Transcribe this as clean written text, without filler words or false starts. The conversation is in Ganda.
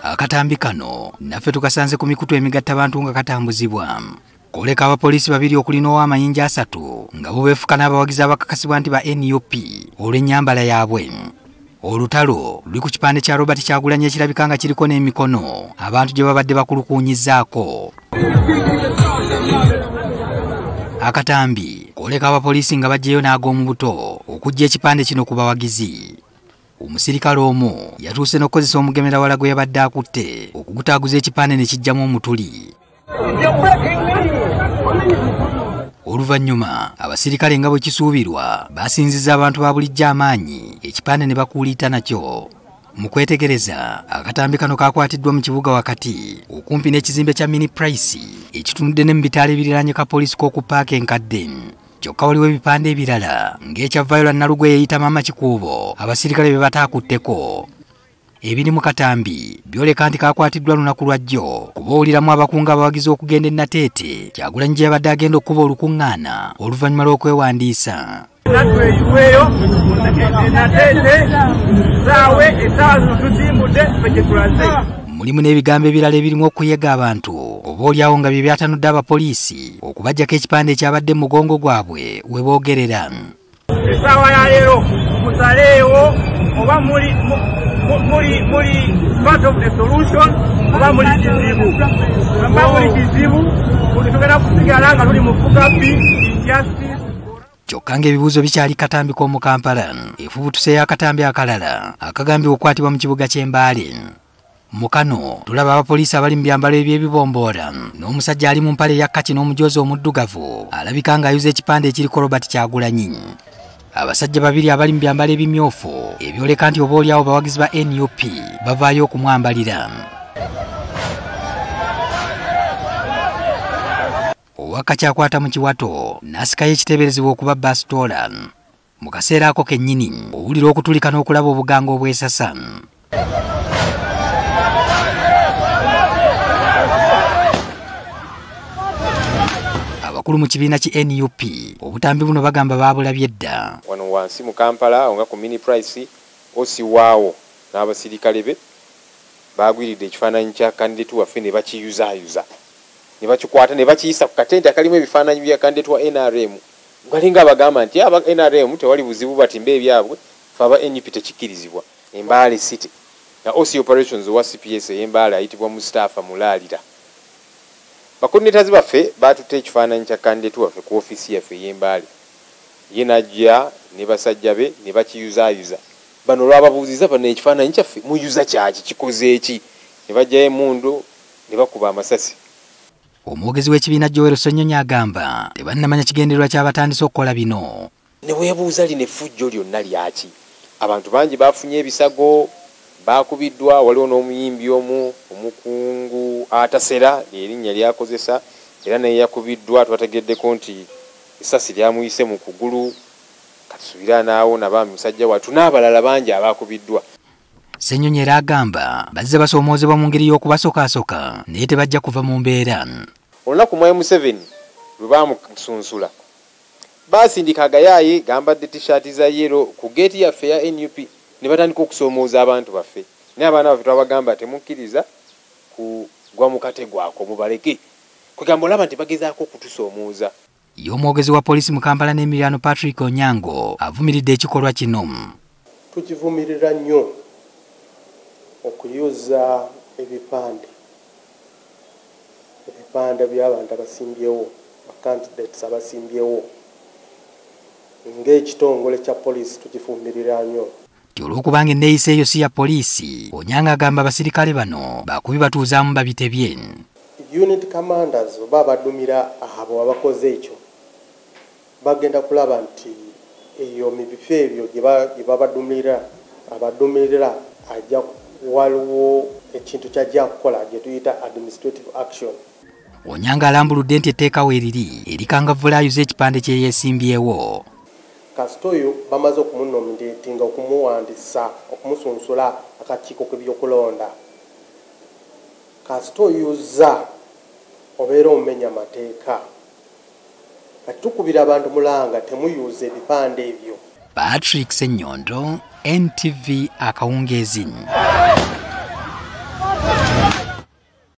Akatambi kano naffe tukasanze ku mikutu emigatta bantu nga katambuzibwa. Koleka abapoliisi babiri okulina ow'amayinja 3 nga bo beefuka n'abawagizi abakakasibwa nti ba NUP olw'ennyambala yaabwe. Olutalo luli ku kipande kya Robert Kyagulanyi ekirabika nga kiriko n'emikono abantu gye babadde bakulukuunyizaako. Akatambi koleka abapoliisi nga baggyeyo n'ag'omu buto okuggya ekipande kino ku bawagizi. Omusirikale omu yatuuse n'okukozesa omugemerawala gwe yabadde akutte okugutaaguza ekipande ne kijjamu omutuli. Oluvannyuma abasirikale nga bwe kisuubirwa basinzizza abantu ba bulijjo amaanyi ekipande ne bakuuliita nakyo. Mu kwetegereza akatambi kano kakwatiddwa mu kibuga wakati okumpi n'ekizimbe kya Mini Price ekitunudde ne mu bitaala ebiriraanye ka poliisi k'oku paaka enkadde. Kyokka waliwo ebipande ebirala ng'ekya Viola Nalugwe eyeyita Maama Kikuubo abasirikale be bataakutteko. Ebiri mu katambi byoleka nti kakwatiddwa lunaku lwa jjo kuba owuliramu abakungu abawagizi okugenda e Nateete Kyagulanyi gye yabadde agenda okukuba olukuŋŋaana oluvannyuma lw'okwewandiisa. Mulimu n'ebigambo ebirala ebirimu okuyega abantu oba oliawo nga bye byatanudde abapoliisi okubaggyako ekipande ekyabadde mu mugongo gwabwe we boogerera. Essaawa ya leero musaleewo oba muli part of the solution oba muli kizibu. Oba muli kizibu tugenda kusigala nga tuli mu fuga injustice. Kyokka ng'ebibuuzo bikyali katambi k'omu Kampala, efubutuseeyo akatambi akalala akagambibwa okukwatibwa mu kibuga ky'e Mbale. Mu kano tulaba abapoliisi abali mu byambalo eby'ebibomboola n'omusajja ali mu mpale eya kkaki n'omujoozi omuddugavu alabika ng'ayuza ekipande ekiriko Robert Kyagulanyi. Abasajja babiri abali mu byambalo ebimyufu ebyoleka nti oba oliawo bawagizi ba NUP bavaayo okumwambalira. Owakati akwata mu kiwato n'asikayo ekiteeberezebwa okuba basitoola. Mu kaseera ako kennyini owulira okutulika n'okulaba obuganga obwesasa. Abakulu mu kibiina ki NUP obutambi buno bagamba baabulabye dda. Wano wansi mu Kampala nga ku Mini Price osiwaawo n'abasirikale be baagwiridde ekifaananyi kya kandidate waffe ne bakiyuzaayuza ne bakikwata ne bakiyisa ku katente akalimu ebifaananyi bya kandidate wa NRM. Galinga abagamba nti aba NRM tewali buzibu batimbe ebyabwe fe aba NUP tekikkirizibwa. Embaale City na OC Operations owa CPS ey'Embaale ayitibwa Mustafa Mulaalira. Bakoordinators baffe batutte ekifaananyi kya kandidate waffe ku ofiisi yaffe ey'Embaale. Ye n'ajja ne basajja be ne bakiyuzaayuza. Bano olwababuuzizza bano ekifaananyi kyaffe muyuza kyaki kikoze eki? Ne baggyayo emmundu ne bakuba amasasi. Omwogezi w'ekibiina Joel Ssenyonyi agamba tebannamanya kigendererwa ky'abatandise okukola bino. Ne weebuuza lino effujjo lyonna lyaki? Abantu bangi bafunye ebisago, bakubiddwa, waliwo n'omuyimbi omu omukungu atasera erinnya lyakozesa era naye yakubiddwa twategeddeko nti essasi lyamuyise mu kugulu. Katusuubire anaawona bambi musajja wattu n'abalala bangi abaakubiddwa. Ssenyonyi era agamba bazze basoomoozebwa mu ngeri y'okubasokaasoka naye tebajja kuva mu mbeera. Olunaku Mwami Museveni lwe baamusunsula baasindika agayaaye gambadde tishaati za yero ku geeti yaffe ya NUP ne batandika okusoomooza abantu baffe. Naye abaana baffe twabagamba temukkiriza kugwa mu katego ako mubaleke. Kwegamba olaba nti bagezaako okutusoomooza. Ye omwogezi wa poliisi mu Kampala n'emiriraano Patrick Onyango avumiridde ekikolwa kino. Tukivumirira nnyo okuyuza ebipande by'abantu abasimbyewo, bacandidates abasimbyewo ng'ekitongole kya poliisi tukifumbirira nnyo. Ti olw'okubanga enneeyisa eyo si ya poliisi, Onyango agamba abasirikale bano baakubibatuuzaamu babitebye. Unit commanders oba abadumira abo abakoze ekyo bagenda kulaba nti eyo mu bifo ebyo gye babadumira abadumirira ajja waliwo ekintu kyajja kukola gye tuyita administrative action. Onyango alambuludde nti etteeka weeriri erikangavvula ayuza ekipande kye yeesimbyewo. Kasita oyo bamaze okumunominatinga okumuwandiisa okumusunsula akakiiko k'ebyokulonda. Kasita oyuza obeera omenya amateeka. Kati tukubira abantu mulanga temuyuza ebipande ebyo. Patrick Ssenyondo, NTV akawungeezi.